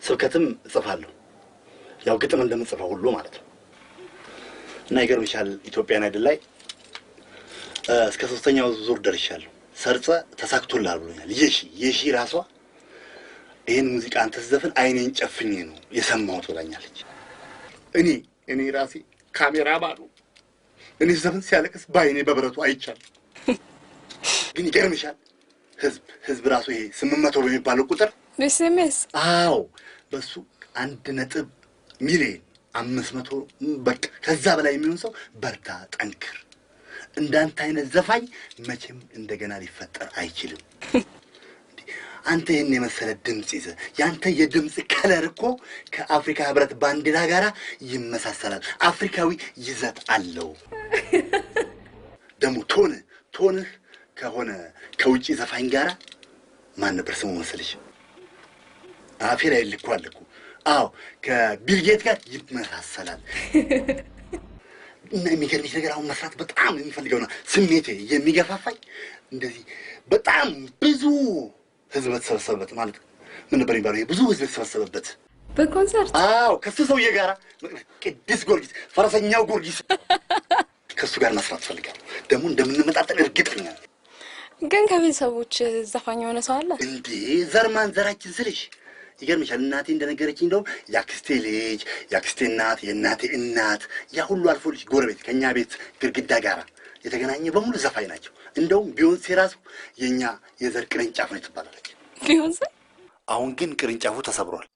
ስብከትም እጽፋለሁ። ያው ግጥም እንደምጽፈው ሁሉ ማለት ነው። እና ይገርምሻል ኢትዮጵያን አይድል ላይ እስከ 3ኛው ዙር ደርሻለሁ። ሰርጸ ተሳክቶልሃል ብሎኛል። የሺ ራሷ ይሄን ሙዚቃ አንተ ስትዘፍን አይኔን ጨፍኜ ነው የሰማሁት ብላኛለች። እኔ ራሴ ካሜራማኑ እኔ ዘፈን ሲያለቅስ በአይኔ በብረቱ አይቻልም። ግን ይገርምሻል ህዝብ ራሱ ይሄ 800 በሚባለው ቁጥር በኤስኤምኤስ አዎ በሱ 1 ሚሊዮን 500 በቃ ከዛ በላይ የሚሆን ሰው በርታ፣ ጠንክር፣ እንዳንተ አይነት ዘፋኝ መቼም እንደገና ሊፈጠር አይችልም። አንተ ይሄን የመሰለ ድምጽ ይዘህ ያንተ የድምጽ color እኮ ከአፍሪካ ህብረት ባንዲራ ጋራ ይመሳሰላል። አፍሪካዊ ይዘት አለው። ደግሞ tone ህ ከሆነ ከውጪ ዘፋኝ ጋራ ማን ነበር ስሙ መሰለሽ? አፌ ላይ ልኳል እኮ። አዎ ከቢል ጌት ጋር ይመሳሰላል። እና የሚገርምሽ ነገር አሁን መስራት በጣም የሚፈልገው ነው ስሜቴ የሚገፋፋኝ እንደዚህ በጣም ብዙ ህዝብ ተሰበሰበበት ማለት ምን ነበር የሚባለው? ይሄ ብዙ ህዝብ ተሰበሰበበት በኮንሰርት። አዎ ከሱ ሰውዬ ጋራ ቅዱስ ጊዮርጊስ ፈረሰኛው ጊዮርጊስ ከሱ ጋር መስራት ፈልጋለሁ። ደግሞ እንደምንመጣጠን እርግጠኛ ነኝ። ግን ከቤተሰቦች ዘፋኝ የሆነ ሰው አለ እንዴ? ዘርማን ዘራችን ስልሽ ይገርምሻል። እናቴ እንደነገረችኝ እንደውም የአክስቴ ልጅ የአክስቴ እናት የእናቴ እናት ያ ሁሉ አልፎ ልጅ ጎረቤት ከኛ ቤት ግድግዳ ጋራ የተገናኘ በሙሉ ዘፋኝ ናቸው። እንደውም ቢዮንሴ ራሱ የኛ የዘር ቅርንጫፍ ነው ትባላለች። ቢዮንሴ? አሁን ግን ቅርንጫፉ ተሰብሯል።